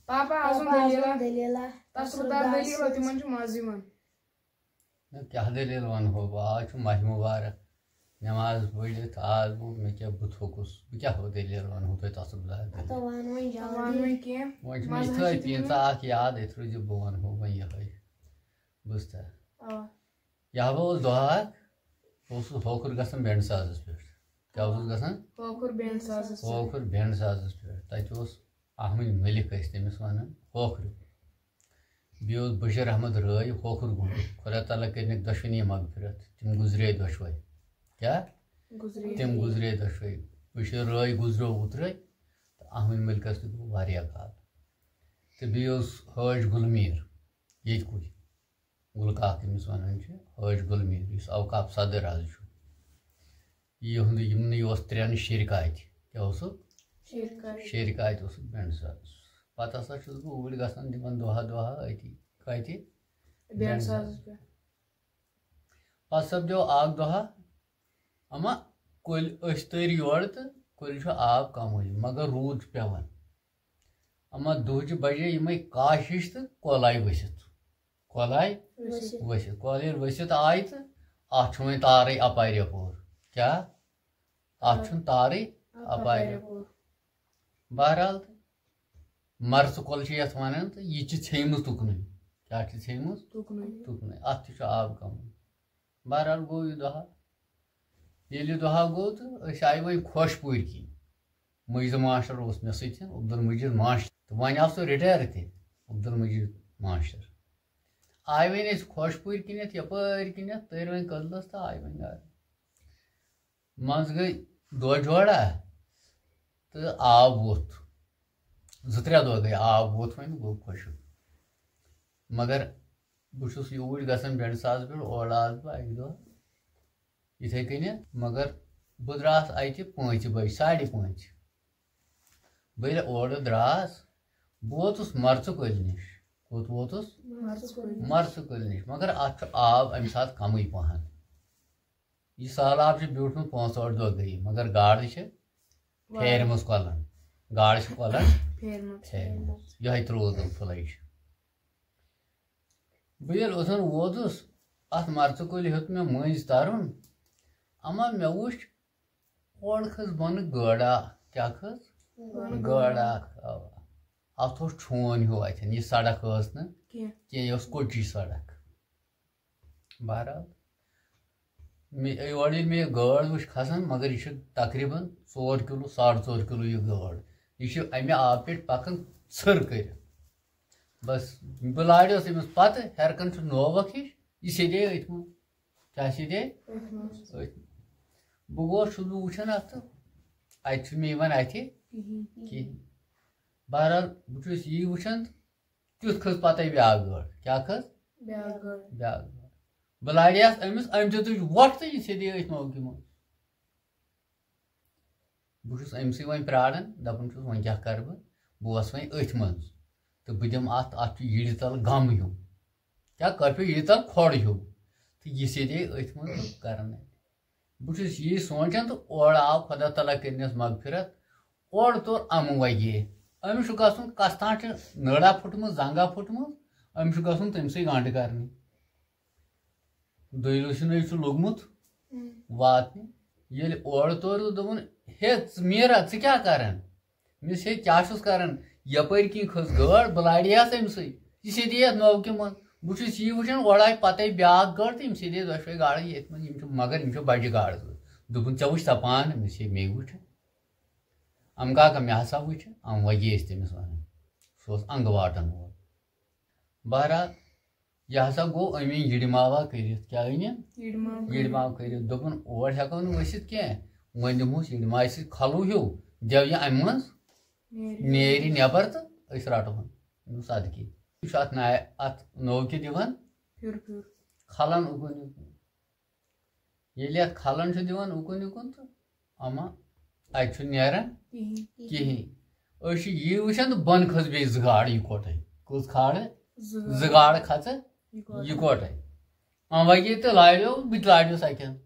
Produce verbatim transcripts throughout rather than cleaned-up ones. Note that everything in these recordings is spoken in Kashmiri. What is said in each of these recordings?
پاپا، آز وَن دٔلیٖلہ۔ دٔلیٖلہ۔ تصرُف دار دٔلیٖلہ، تِمن چھُ مَزٕ یِوان۔ نہ، کیٛاہ دٔلیٖل وَنہو بہٕ؟ آز چھُ ماہِ مُبارک، نٮ۪ماز پٔرِتھ آز گوٚو، مےٚ کیٛاہ، بہٕ تھوٚکُس، بہٕ کیٛاہ ہُہ دٔلیٖل وَنہو تۄہہِ؟ تصرُف دار دٔلیٖل۔ ہَتو وَن وۄنۍ جلدی۔ وَن وۄنۍ کینٛہہ۔ وۄنۍ چھُ مےٚ مَزٕ یِتھٲے حظ چھُ پیٖنٛژاہ اَکھ یاد، أتھۍ روٗزِ بہٕ وَنہو وۄنۍ یِہوٚے۔ بوٗزتھا؟ اَوا۔ یہِ ہا اوس دۄہ اَکھ، بہٕ اوسُس ہوکُر گژھان بینڈ سازَس پٮ۪ٹھ۔ کیٛاہ اوسُس گژھان؟ ہوکُر بینڈ سازَس پٮ۪ٹھ۔ ہوکُر بینڈ سازَس پٮ۪ٹھ۔ تَتہِ اوس احمد ملک ٲسۍ تٔمِس وَنان، ہوکھریُک۔ بیٚیہِ اوس بشیر احمد رٲے، ہوکھُر گوٚمُت۔ خۄدا تعالیٰ کٔرِنَکھ دۄشوٕنی مغفرت۔ تِم گُزرے دۄشوَے۔ کیٛاہ؟ گُزرے۔ تِم گُزرے دۄشوَے۔ بشیر رٲے گُزریو اوترَے، تہٕ احمد ملکَس تہِ گوٚو واریاہ کال۔ تہٕ بیٚیہِ اوس حٲج گُل میٖر، ییٚتہِ کُے۔ گُل کاک ییٚمِس وَنان چھِ، حٲج گُل میٖر، یُس اوقاف صدر آز چھُ۔ یِہُنٛد، یِمنٕے اوس ترٛٮ۪ن شیٚرِ کاتہِ۔ کیٛاہ اوسُکھ؟ شیٚرِ کاتہِ۔ شیٚرِ کاتہِ اوسُکھ بینڈ ساز۔ پَتہٕ ہسا چھُس بہٕ اوٗرۍ گژھان تِمن دۄہا دۄہا أتی۔ کَتہِ؟ بینڈ بینڈ سازَس ساز۔ پٮ۪ٹھ۔ پَتہٕ سَپدیو اَکھ دۄہا، اَما کُلۍ أسۍ تٔرۍ یورٕ تہٕ کُلۍ چھُ آب کَمٕے، مگر روٗد چھُ پٮ۪وان۔ اما دُہچہِ بجے یِمے کاش ہِش تہٕ کۄل آیہِ ؤسِتھ۔ کۄل آیہِ ؤسِتھ۔ ؤسِتھ۔ کۄل ییٚلہِ ؤسِتھ آیہِ تہٕ اَتھ چھُ وۄنۍ تارٕے اَپارِ یَپور۔ کیٛاہ؟ اَتھ چھُنہٕ تارٕے اَپارِ۔ اَپارِ یَپور۔ بہرحال، تہٕ مرژٕ کۄل چھِ یَتھ وَنان، تہٕ یہِ چھِ ژھیٚیمٕژ تُکنُے۔ کیٛاہ چھِ ژھیٚیمٕژ؟ تُکنُے۔ تُکنُے۔ اَتھ تہِ چھُ آب کَمٕے۔ بہرحال گوٚو یہِ دۄہا۔ ییٚلہِ یہِ دۄہا گوٚو تہٕ أسۍ آیہِ وۄنۍ خۄش پوٗرۍ کِنۍ۔ مُجدٕ ماسٹر اوس مےٚ سۭتۍ، عبدالمجید ماسٹر۔ تہٕ وۄنۍ آو سُہ رِٹایَر تہِ، عبدالمجید ماسٹر۔ آیہِ وۄنۍ أسۍ خۄش پوٗرۍ کِنٮ۪تھ، یَپٲرۍ کِنٮ۪تھ، تٔرۍ وۄنۍ کٔدلَس تہٕ آیہِ وۄنۍ گَرٕ۔ منٛزٕ گٔے دۄہ جوڑا تہٕ آب ووٚتھ۔ زٕ ترٛےٚ دۄہ گٔے آب ووٚتھ، وۄنۍ گوٚو خۄشک۔ مگر بہٕ چھُس یوٗرۍ گژھان بینڈ ساز پٮ۪ٹھ، اورٕ آس بہٕ اَکہِ دۄہ یِتھَے کٔنٮ۪تھ، مگر بہٕ درٛاس اَتہِ پانٛژِ بجہِ، ساڑِ پانٛژِ۔ بہٕ ییٚلہِ اورٕ درٛاس، بہٕ ووتُس مرژٕ کۄلہِ نِش۔ کوٚت ووتُس؟ مرژٕ کۄلہِ نِش۔ مرژٕ کۄلہِ نِش۔ مگر اَتھ چھُ آب اَمہِ ساتہٕ کَمٕے پَہَن۔ یہِ سہلاب چھُ بیوٗٹھمُت پانٛژھ ٲٹھ دۄہ گٔیی، مگر گاڈٕ چھِ واہ۔ پھیرمٕژ کۄلَن۔ گاڈٕ چھِ کۄلَن پھیرمٕژ۔ پھیرمٕژ۔ یِہوٚے ترٛوو دۄہ پھُلَے چھِ۔ بہٕ ییٚلہِ اوٚتَن ووتُس، اَتھ مرژٕ کُلہِ ہیوٚت مےٚ مٔنٛزۍ تَرُن، اَما مےٚ وُچھ، اورٕ کھٔژ بۄنہٕ گٲڈا۔ کیٛاہ کھٔژ؟ بۄنہٕ گٲڈا۔ گٲڈا۔ اَوا۔ اَتھ اوس چھون ہیوٗ اَتھٮ۪ن، یہِ سڑک ٲس نہٕ کینٛہہ۔ کینٛہہ، یہِ ٲس کۄچی سڑک۔ بہرحال، مےٚ، یورٕ ییٚلہِ مےٚ یہِ گٲڈ وٕچھ کھسان، مگر یہِ چھِ تقریٖباً ژور کِلوٗ، ساڑ ژور کِلوٗ یہِ گٲڈ۔ یہِ چھِ اَمہِ آبہٕ پٮ۪ٹھ پَکان ژھٔر کٔرِتھ۔ بس، بہٕ لاریوس أمِس پتہٕ، ہیرٕ کَن چھُ نووَکھ ہِش، یہِ سیٚدے أتھۍ منٛز۔ کیٛاہ سیٚدے؟ أتھۍ منٛز۔ أتھۍ منٛز۔ بہٕ گوس، چھُس بہٕ وٕچھان اَتھ تہٕ اَتہِ چھُنہٕ مےٚ یِوان اَتھِ کِہیٖنۍ۔ کِہیٖنۍ۔ بہرحال، بہٕ چھُس یی وٕچھان تہٕ تیُتھ کھٔژ پَتے بیٛاکھ گٲڈ۔ کیٛاہ کھٔژ؟ بیٛاکھ گٲڈ۔ بیٛاکھ گٲڈ۔ بہٕ لاریوس أمِس، أمۍ دیُتُس وۄٹھ تہٕ یہِ سیٚدے أتھۍ نوکہِ منٛز۔ بہٕ چھُس أمۍ سٕے وۄنۍ پرٛاران، دَپان چھُس، وۄنۍ کیٛاہ کَرٕ بہٕ؟ بہٕ وَسہٕ وۄنۍ أتھۍ منٛز تہٕ بہٕ دِمہٕ اَتھ، اَتھ چھُ یِرِ تَل گَم ہیوٗ۔ کیٛاہ کَرٕ پیوٚو یِرِ تَل کھۄڈ ہیوٗ؟ تہٕ یہِ سیٚدے أتھۍ منٛز تہٕ کَران اَتہِ۔ بہٕ چھُس یی سونٛچان تہٕ اورٕ آو خۄدا تعالیٰ کٔرنَس مغفرت، اورٕ توٚر اَمہٕ وَگے۔ أمِس چھُ گژھُن، کَستان چھِ نٔرا پھٕٹمٕژ، زنٛگا پھٕٹمٕژ، أمِس چھُ گژھُن تٔمۍ سٕے گنٛڈ کَرنہِ۔ دٔیلوٗ چھُنہٕ، یہِ چھُ لوٚگمُت ہُم۔ واتنہِ۔ ییٚلہِ اورٕ تورٕ دوٚپُن، "ہے، ژٕ میٖرا، ژٕ کیٛاہ کران؟" مےٚ دوٚپُس، "ہے، کیٛاہ چھُس کران؟ یپٲرۍ کِنۍ کھٔژ گٲڈ، بہٕ لارییس أمۍ سٕے۔ یہِ سیٚدے یَتھ نوکہِ منٛز۔ بہٕ چھُس یی وٕچھان، اورٕ آیہِ پَتے بیٛاکھ گٲڈ تہٕ یِم سیٚدے دۄشوے گاڈٕ ییٚتھۍ منٛز۔ یِم چھِ، مگر یِم چھِ بَجہِ گاڈٕ زٕ۔" دوٚپُن، "ژےٚ وٕچھ سا پانہٕ؟" مےٚ دوٚپُس، "ہے، مے وٕچھ۔ اَم کاکا، مےٚ ہسا وٕچھ۔" اَم وَگے ٲسۍ تٔمِس وَنان۔ سُہ اوس اَنٛگہٕ واٹَن وول۔ بہرحال، یہِ ہسا گوٚو أمۍ أنۍ یِڑِ ماوا کٔرِتھ۔ کیٛاہ أنِن؟ یِڑِ ماو یِڑِ کٔرِتھ۔ ماو کٔرِتھ۔ دوٚپُن، اور ہٮ۪کو نہٕ ؤسِتھ کینٛہہ۔ وۄنۍ دِمہوس یِڑِ ماوِ سۭتۍ کھۄلو ہیوٗ، دِو یہِ اَمہِ منٛز، نیرِ۔ نیرِ نٮ۪بر تہٕ أسۍ رَٹہون أمِس صدقہٕ۔ یہِ چھُ اَتھ نایہِ، اَتھ نوکہِ دِوان پھِر پھِر۔ کھلان اُکُن یِکُن۔ ییٚلہِ اَتھ کھلان چھُ دِوان اُکُن یِکُن تہٕ اَما اَتہِ چھُنہٕ نیران کِہیٖنۍ۔ کِہیٖنۍ۔ أسۍ چھِ یی وٕچھان تہٕ بۄنہٕ کھٔژ بیٚیہِ زٕ گاڈٕ یِکوَٹَے۔ کٔژ کھالہٕ؟ زٕ۔ زٕ گاڈٕ کھژٕ یِکوَٹَے۔ یِکوَٹَے۔ اَما وَگے تہٕ لاریو، بہٕ تہِ لاریوس اَتٮ۪ن۔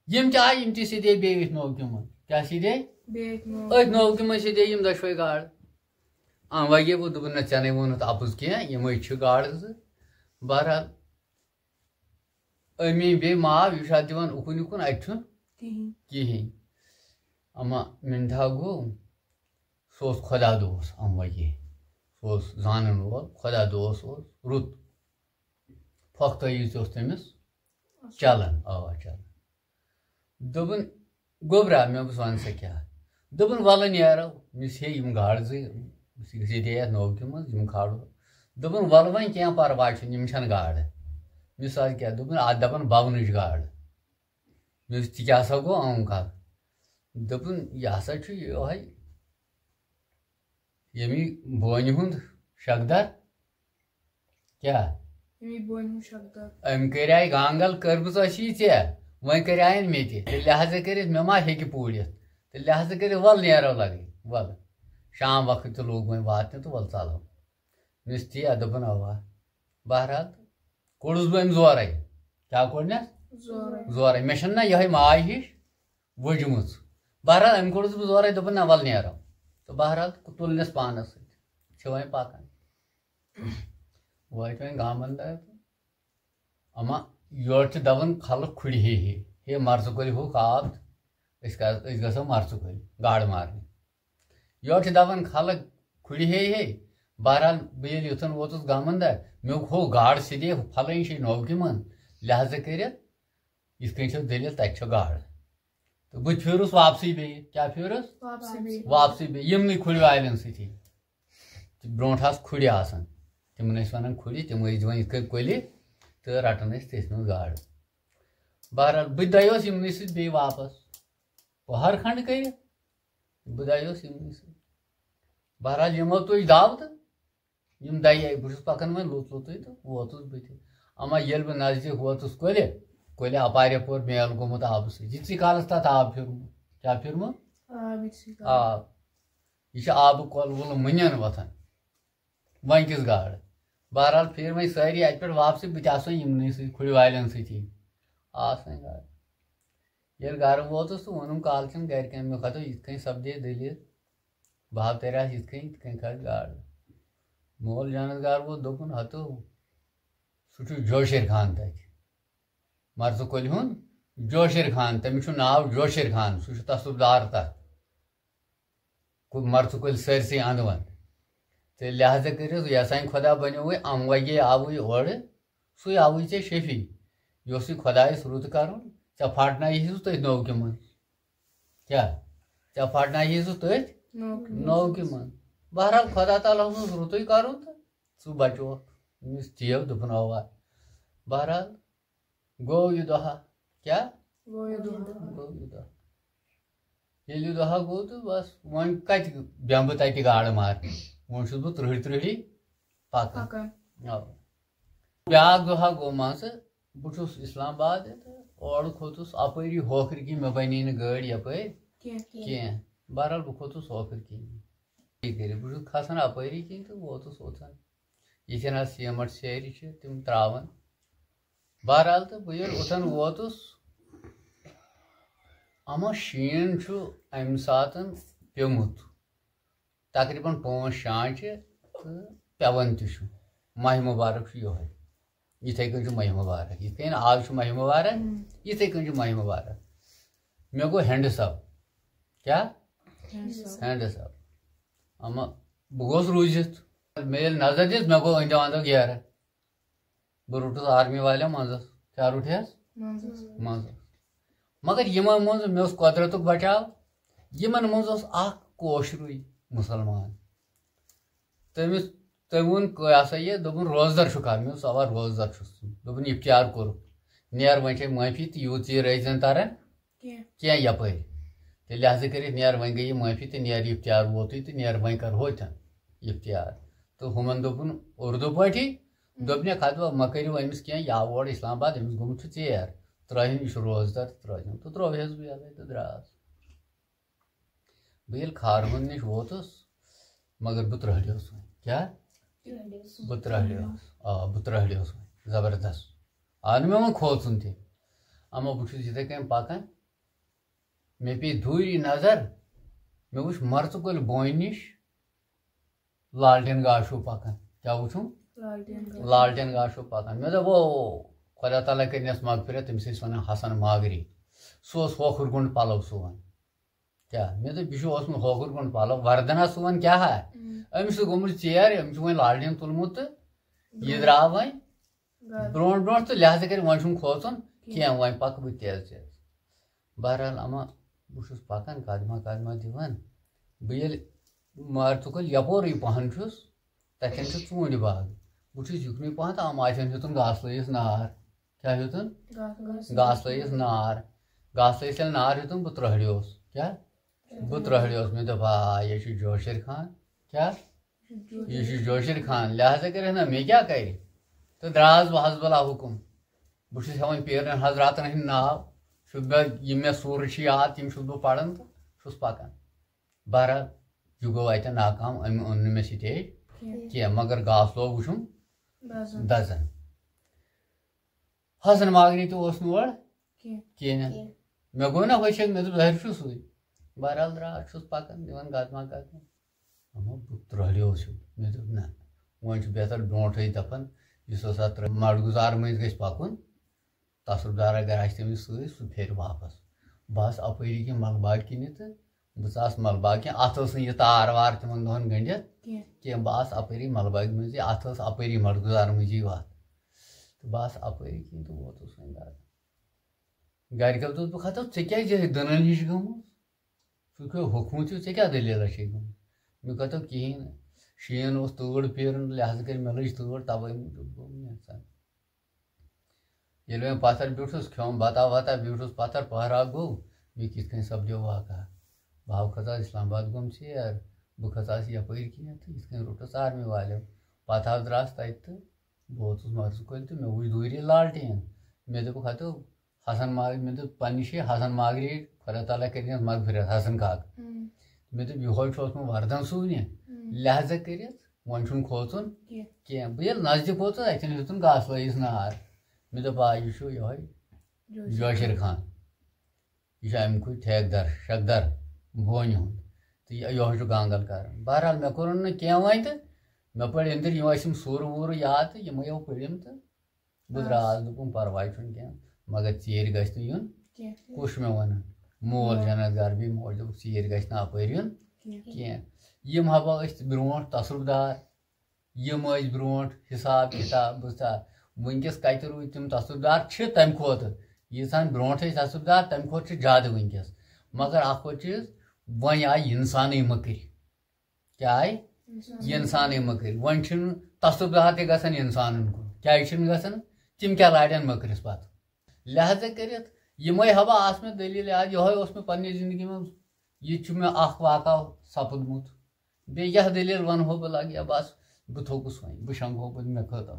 یِم تہِ آیہِ، یِم تہِ سیٚدے بیٚیہِ أتھۍ نوکہِ منٛز۔ کیٛاہ سیٚدے؟ بیٚیہِ أتھۍ نوکہِ۔ أتھۍ نوکہِ منٛز سیٚدے یِم دۄشوَے گاڈٕ۔ آ، وۄنۍ گٔے بہٕ دوٚپُن، نہ، ژےٚ نَے ووٚنُتھ اَپُز کینٛہہ، یِمَے چھِ گاڈٕ زٕ۔ بہرحال، أمی بیٚیہِ ماو، یہِ چھُ اَتھ دِوان اُکُن یُکُن، اَتہِ چھُنہٕ کِہیٖنۍ۔ کِہیٖنۍ۔ اما مِنتھا گوٚو، سُہ اوس خۄدا دوس، اَمہِ وَجے۔ سُہ اوس زانَن وول، خۄدا دوس اوس، رُت۔ پۄختٲیی تہِ اوس تٔمِس چلان، آ، چلان۔ دوٚپُن، گوٚبرا، مےٚ دوٚپُس، وَن سا کیٛاہ؟ دوٚپُن، وَلہٕ نیرو، مےٚ دوٚپُس، ہے، یِم گاڈٕ زٕ، أسۍ گٔژھۍ ییٚتے یَتھ نوکہِ منٛز، یِم کھالو۔ دوٚپُن، وَلہٕ وۄنۍ کینٛہہ پَرواے چھُنہٕ، یِم چھَنہٕ گاڈٕ۔ مےٚ دوٚپُس، اَدٕ کیٛاہ؟ دوٚپُن، اَتھ دَپان بَونٕچ گاڈٕ۔ مےٚ دوٚپُس، تہِ کیٛاہ سا گوٚو اَنکھا؟ دوٚپُن، یہِ ہسا چھُ یِہوٚے ییٚمی بونہِ ہُنٛد شکدر۔ کیٛاہ؟ ییٚمی بونہِ ہُنٛد شکدر۔ أمۍ کریٛاے گانگل کٔرمٕژ ٲسی ژےٚ، وۄنۍ کریٛاین مےٚ تہِ۔ تہٕ لہذا کٔرِتھ مےٚ ما ہیٚکہِ پوٗرِتھ؟ تہٕ لہذا کٔرِتھ وَل نیرو لگٕنۍ، وَل۔ شام وقت تہِ لوٚگ وۄنۍ واتنہِ تہٕ وَل ژَلو۔ مےٚ دوٚپُس، تی ہا، دوٚپُن، اَوا۔ بہرحال، کوٚڑُس بہٕ أمۍ زورَے۔ کیٛاہ کوٚڑنَس؟ زورَے۔ زورَے۔ مےٚ چھَنہٕ نہ یِہوٚے ماے ہِش ؤجمٕژ۔ بہرحال، أمۍ کوٚڑُس بہٕ زورَے، دوٚپُن، نہ، وَل نیرو۔ تہٕ بہرحال، تُلنَس پانَس سۭتۍ۔ چھِ وۄنۍ پَکان۔ وٲتۍ وۄنۍ گامَن تام۔ اما یورٕ چھِ دَپان خلق، کھُڑِ ہے ہے، ہے، مَرژٕ کۄلہِ ہوٚکھ آب، أسۍ کَر-، أسۍ گژھو مَرژٕ کۄلہِ گاڈٕ مارنہِ۔ یورٕ چھِ دَپان خلق، کھُڑِ ہے ہے۔ بہرحال، بہٕ ییٚلہِ یوٚتَن ووتُس گامَن دار، مےٚ ہوٚو گاڈٕ سیٚدے پھلٲنۍ جایہِ نوکہِ منٛز، لہذا کٔرِتھ یِتھ کٔنۍ چھو دٔلیٖل، تَتہِ چھو گاڈٕ۔ تہٕ بہٕ پھیوٗرُس واپسٕے بیٚیہِ۔ کیٛاہ پھیوٗرُس؟ واپسٕے بیٚیہِ۔ واپسٕے بیٚیہِ، یِمنٕے کھُڑِ والٮ۪ن سۭتی۔ تہٕ برونٛٹھ آسہٕ کھُڑِ آسان، تِمن ٲسۍ وَنان کھُڑِ، تِم ٲسۍ دِوان یِتھ کٔنۍ کۄلہِ تہٕ رَٹان ٲسۍ تٔتھۍ منٛز گاڈٕ۔ بہرحال، بہٕ تہِ دَیوس یِمنٕے سۭتۍ بیٚیہِ واپس، پۄہَر کھنٛڈ کٔرِتھ۔ بہٕ دَیوس یِمنٕے سۭتۍ۔ بہرحال، یِمو تُج دَو تہٕ یِم دَیے۔ بہٕ چھُس پَکان وۄنۍ لوٚت لوٚتُے تہٕ ووتُس بہٕ تہِ۔ اما ییٚلہِ بہٕ نزدیٖک ووتُس کۄلہِ، کۄلہِ اَپارِ یَپور میل گوٚمُت آبہٕ سۭتۍ، یِژٕے کالَس تَتھ آب پھیوٗرمُت۔ کیٛاہ پھیوٗرمُت؟ آب، یِژٕے کالَس۔ آب۔ یہِ چھُ آبہٕ کۄل وُلہٕ مُنٮ۪ن وۄتھان۔ وۄنۍ کِژھ گاڈ؟ بہرحال پھیٖرۍ وۄنۍ سٲری اَتہِ پٮ۪ٹھ واپسٕے، بہٕ تہِ آسہٕ وۄنۍ یِمنٕے سۭتۍ، کھُڑِ والٮ۪ن سۭتی۔ آس وۄنۍ گاڈ۔ ییٚلہِ گرٕ ووتُس تہٕ ووٚنُم کالچن گرِکٮ۪ن، مےٚ کھۄتو یِتھ کٔنۍ سپدے دٔلیٖل، بہٕ ہاو تیٚلہِ آسہٕ یِتھ کٔنۍ، یِتھ کٔنۍ کھژ گاڈ۔ مول جانس گرٕ ووت، دوٚپُن، ہتو، سُہ چھُ جوشیر خان تَتہِ، مرژٕ کۄلہِ ہُنٛد جوشیر خان، تٔمِس چھُ ناو جوشیر خان، سُہ چھُ تصرف دار تَتھ۔ کُ-، مرژٕ کُلۍ سٲرسٕے اَنٛدوَن۔ تہٕ لہذا کٔرِو، یہِ ہسا یہِ خۄدا بَنیووُے، اَمہٕ وَگے آوُے اورٕ، سُے آوُے ژےٚ شفیع۔ یہِ اوسُے خۄدایَس رُت کَرُن، ژےٚ پھاٹنایہِ سُہ تٔتھۍ نوکہِ منٛز۔ کیٛاہ؟ ژےٚ پھاٹنایہِ سُہ تٔتھۍ نوکہِ منٛز۔ نوکہِ منٛز۔ بہرحال، خۄدا تعالیٰ ہَس اوس رُتُے کَرُن تہٕ ژٕ بَچوکھ أمِس تیو، دوٚپُن، اَوا۔ بہرحال، گوٚو یہِ دۄہا۔ کیٛاہ؟ گوٚو یہِ دۄہا۔ گوٚو یہِ دۄہا۔ ییٚلہِ یہِ دۄہا گوٚو تہٕ بس، وۄنۍ کَتہِ بیٚہمہٕ بہٕ تَتہِ گاڈٕ مارنہِ؟ وۄنۍ چھُس بہٕ ترٕہہِ ترٕہہِ پَکان۔ پَکان۔ اَوا۔ بیٛاکھ دۄہا گوٚو مان ژٕ، بہٕ چھُس اسلام آباد تہٕ اورٕ کھوٚتُس اَپٲری ہوکھرِ کِنۍ، مےٚ بَنے نہٕ گٲڑۍ یَپٲرۍ کینٛہہ۔ کینٛہہ۔ بہرحال، بہٕ کھوٚتُس ہوکھرِ کِنۍ۔ یہِ کٔرِتھ بہٕ چھُس کھسان اَپٲری کِنۍ تہٕ ووتُس اوٚتَن۔ ییٚتٮ۪ن حظ سیمٹ سیرِ چھِ تِم ترٛاوان۔ بہرحال، تہٕ بہٕ ییٚلہِ اوٚتَن ووتُس، اَما شیٖن چھُ اَمہِ ساتَن پیوٚمُت، تقریٖباً پانٛژھ شانچہِ، تہٕ پٮ۪وان تہِ چھُ۔ ماہِ مُبارک چھُ یِہوٚے، یِتھَے کٔنۍ چھُ ماہِ مُبارک، یِتھ کٔنۍ آز چھُ ماہِ مُبارک، ہُم۔ یِتھَے کٔنۍ چھُ ماہِ مُبارک۔ مےٚ گوٚو ہینڈٕس اپ۔ کیٛاہ؟ ہینڈٕس اپ۔ ہینڈٕس اپ۔ اما بہٕ گوٚوس روٗزِتھ۔ مےٚ ییٚلہِ نظر دِژ، مےٚ گوٚو أنٛدیو اَنٛدیو گیرٕ۔ بہٕ روٚٹُس آرمی والٮ۪ن منٛزس۔ کیٛاہ روٚٹہس؟ منٛزس۔ منٛزس۔ مگر یِمن منٛز مےٚ اوس قۄدرتُک بچاو، یِمن منٛز اوس اکھ کٲشرُے مُسلمان۔ تٔمِس، تٔمۍ ووٚن، یہِ ہسا یہِ، دوٚپُن، روزدر چھُکھا؟ مےٚ دوٚپُس، اَوا، روزدر چھُس۔ دوٚپُن، اِفتیار کوٚرُکھ، نیر، وۄنۍ چھے معٲفی تہٕ یوٗت ژیٖرۍ ٲسۍ زٮ۪ن تران کینٛہہ۔ کینٛہہ یَپٲرۍ۔ تہٕ لہذا کٔرِتھ نیر، وۄنۍ گٔے یہِ معٲفی تہٕ نیر، اِفتیار ووتُے تہٕ نیر، وۄنۍ کرہوے تہٕ اِفتیار۔ تہٕ ہُمن دوٚپُن اُردو پٲٹھی، دوٚپنَکھ، ہتہٕ وۄنۍ مہ کٔرِو أمِس کینٛہہ، یہِ آو اور اسلام آباد، أمِس گوٚمُت چھُ ژیر، ترٛٲوِن، یہِ چھُ روزدر تہٕ ترٛٲوِن۔ تہٕ ترٛووہس بہٕ یَلَے تہٕ درٛاس۔ بہٕ ییٚلہِ کھارمن نِش ووتُس، مگر بہٕ ترٛہڑیوس وۄنۍ۔ کیٛاہ؟ ترٛہڑیوس۔ بہٕ ترٛہڑیوس۔ آ، بہٕ ترٛہڑیوس وۄنۍ۔ زبردست۔ آو نہٕ مےٚ وۄنۍ کھوژُن تہِ۔ اما بہٕ چھُس یِتھَے کٔنۍ پکان۔ مےٚ پیٚیہِ دوٗری نظر۔ مےٚ وٕچھ مرژٕ کۄلہِ بونہِ نِش لالٹین گاشو پکان۔ کیٛاہ وٕچھُم؟ لالٹین گاشو۔ لالٹین گاشو پکان۔ مےٚ دوٚپ، او، خۄدا تعالیٰ کٔرِنَس مغفرت، تٔمِس ٲسۍ وَنان حسن ماگری۔ سُہ اوس ہوکھُر گوٚنٛڈ پَلو سُوان۔ کیٛاہ؟ مےٚ دوٚپ، یہِ چھُ اوسمُت ہوکھُر گوٚنٛڈ پَلو، وردنا سُوان کیٛاہ ہا؟ أمِس چھُ گوٚمُت ژیر، أمِس چھُ وۄنۍ لالٹین تُلمُت تہٕ یہِ درٛاو وۄنۍ۔ برونٛٹھ برونٛٹھ تہٕ لہذا کٔرِتھ وۄنۍ چھُم کھوژُن کینٛہہ، وۄنۍ پَکہٕ بہٕ تیز تیز۔ بہرحال اما، بہٕ چھُس پَکان قدمہ قدمہ دِوان۔ بہٕ ییٚلہِ مارژٕ کُل یَپورٕے پَہَن چھُس، تَتٮ۪ن چھُ ژوٗنٛٹھۍ باغ۔ بہٕ چھُس یُکنُے پَہَن تہٕ اما اَتٮ۪ن ہیوٚتُن گاسہٕ لٲیِس نار۔ کیٛاہ ہیوٚتُن؟ گاسہٕ لٲیِس نار۔ گاسہٕ لٲیِس ییٚلہِ نار ہیوٚتُن، بہٕ ترٛہریوس۔ کیٛاہ؟ بہٕ ترٛہریوس۔ مےٚ دوٚپ، آ، یہِ چھُ جوشر خان۔ کیٛاہ؟ یہِ چھُ جوشر خان، لہذا کٔرِتھ نہ مےٚ کیٛاہ کَرِ؟ تہٕ درٛاس بہٕ حسب اللہ حُکُم۔ بہٕ چھُس ہٮ۪وان پیٖرن حضراتن ہٕنٛدۍ ناو، چھُس بہٕ، یِم مےٚ سوٗرٕ چھِ یاد، تِم چھُس بہٕ پَران تہٕ چھُس پَکان۔ بہرحال، یہِ گوٚو اَتہِ ناکام، أمۍ اوٚن نہٕ مےٚ سٹیج کینٛہہ۔ کینٛہہ، مگر گاسہٕ لوگ وٕچھُم دَزان۔ دَزان۔ حسن ماگری تہِ اوس نہٕ اورٕ کینٛہہ۔ کینٛہہ۔ کینٛہہ۔ مےٚ گوٚو نہ ہوٚچھَکھ، مےٚ دوٚپ، ظٲہِر چھُ سُے۔ بہرحال درٛاس، چھُس پَکان، دِوان قدمہ قدمہ۔ اما بہٕ ترٛہریوس ہیوٗ۔ مےٚ دوٚپ، نہ، وۄنۍ چھُ بہتر برونٛٹھٕے دَپان، یُس ہسا ترٛ-، مَڈ گُزار مٔنٛزۍ گژھِ پَکُن، تصرُف دار اگر آسہِ تٔمِس سۭتۍ، سُہ پھیرِ واپس۔ بہٕ آس اَپٲری کِنۍ مَلباگ کِنہِ تہٕ بہٕ ژاس مَلباگ کِنۍ۔ اَتھ ٲس نہٕ یہِ تار وار تِمن دۄہن گٔنٛڈِتھ کینٛہہ۔ کینٛہہ۔ بہٕ آس اَپٲری مَلباگہِ مٔنٛزی، اَتھ ٲس اَپٲری مَڈ گُزار مٔنٛزی وَتھ۔ تہٕ بہٕ آس اَپٲری کِنۍ تہٕ ووتُس وۄنۍ گَرٕ۔ گَرِکیو دوٚپ، دوٚپُکھ، ہَتو، ژٕ کیٛازِ یِہوٚے دٕنَن ہِش گٔمٕژ؟ ژٕ کیٛاہ ہوٚکھمُت چھُکھ، ژےٚ کیٛاہ دٔلیٖلہ چھے گٔمٕژ؟ مےٚ کَتو کِہیٖنۍ نہٕ۔ شیٖن اوس تۭر پھیرُن، لہذا کٔرۍ مےٚ لٔج تۭر، تَوَے موٗجوٗب گوٚو مےٚ یَژھان۔ ییٚلہِ وۄنۍ پَتھر بیوٗٹھُس، کھیوٚم بَتا وَتا، بیوٗٹھُس پَتھر، پَہرا گوٚو، مےٚ کِتھ کٔنۍ سَپدیو واقعہ؟ بہٕ ہاو کھژاس اِسلام آباد گوٚمژے یار، بہٕ کھژاس یَپٲرۍ کِنٮ۪تھ تہٕ یِتھ کٔنۍ روٚٹُس آرمی والیو۔ پَتہٕ حظ درٛاس تَتہِ تہٕ بہٕ ووتُس مَرژٕ کۄلہِ تہٕ مےٚ وٕچھ دوٗری لالٹین۔ مےٚ دوٚپُکھ، ہَتو، حسن ماگ-، مےٚ دوٚپ پننہِ جایہِ حسن ماگری، خۄدا تعالیٰ کٔرِنَس مغفرت، حسن کاکہٕ۔ ہم۔ مےٚ دوٚپ، یِہوٚے چھُ اوسمُت وردن سُونہِ، ہم۔ لہذا کٔرِتھ وۄنۍ چھُنہٕ کھوژُن کینٛہہ۔ کینٛہہ۔ بہٕ ییٚلہِ نزدیٖک ووتُس، اَتٮ۪ن ہیوٚتُن گاسہٕ لٲیِس نار۔ مےٚ دوٚپ، آ، یہِ چھُ یِہوٚے جوشر۔ جوشر خان۔ یہِ چھُ اَمہِ کُے ٹھیکہٕ در، شکدر بونہِ ہُنٛد۔ تہٕ یہِ، یِہوٚے چھُ گانگل کران۔ بہرحال، مےٚ کوٚرُن نہٕ کینٛہہ وۄنۍ تہٕ مےٚ پٔرۍ أنٛدٕرۍ، یِم ٲسِم سورٕ وورٕ یاد تہٕ یِمَے یو پٔرِم تہٕ بہٕ آ۔ درٛاس، دوٚپُن، پَرواے چھُنہٕ کینٛہہ، مگر ژیٖرۍ گژھِ نہٕ یُن۔ کینٛہہ۔ کُس چھُ مےٚ وَنان؟ مول مول۔ جنت گار بیٚیہِ موج دوٚپُکھ، ژیٖرۍ گژھِ نہٕ اَپٲرۍ یُن کینٛہہ۔ کینٛہہ۔ یِم ہبا ٲسۍ برونٛٹھ تصرُف دار، یِم ٲسۍ برونٛٹھ حساب کِتاب، بوٗزتھا؟ وٕنکیٚس کَتہِ روٗدۍ تِم تصرُف دار؟ چھِ تَمہِ کھۄتہٕ، ییٖژہن برونٛٹھ ٲسۍ تصرُف دار، تَمہِ کھۄتہٕ چھِ زیادٕ وٕنکیٚس۔ مگر اَکھ ہُہ چیٖز، وۄنۍ آیہِ اِنسانٕے مٔکٕرۍ۔ کیٛاہ آیہِ؟ اِنسان۔ یہِ اِنسانٕے مٔکٕرۍ۔ وۄنۍ چھِنہٕ تصرُف دار تہِ گژھان اِنسانَن کُن۔ کیٛازِ چھِنہٕ گژھان؟ تِم کیٛاہ لاڑن مٔکرِس پَتہٕ؟ لہذا کٔرِتھ یِمَے ہبا آسہٕ مےٚ دٔلیٖل یاد، یِہوٚے اوس مےٚ پنٛنہِ زِندگی منٛز، یہِ تہِ چھُ مےٚ اَکھ واقعہ سَپُدمُت۔ بیٚیہِ کیٛاہ دٔلیٖل وَنہو بہٕ لَگہٕ یا بَس، بہٕ تھوٚکُس وۄنۍ، بہٕ شۄنٛگہو، بہٕ، مےٚ کھٔژ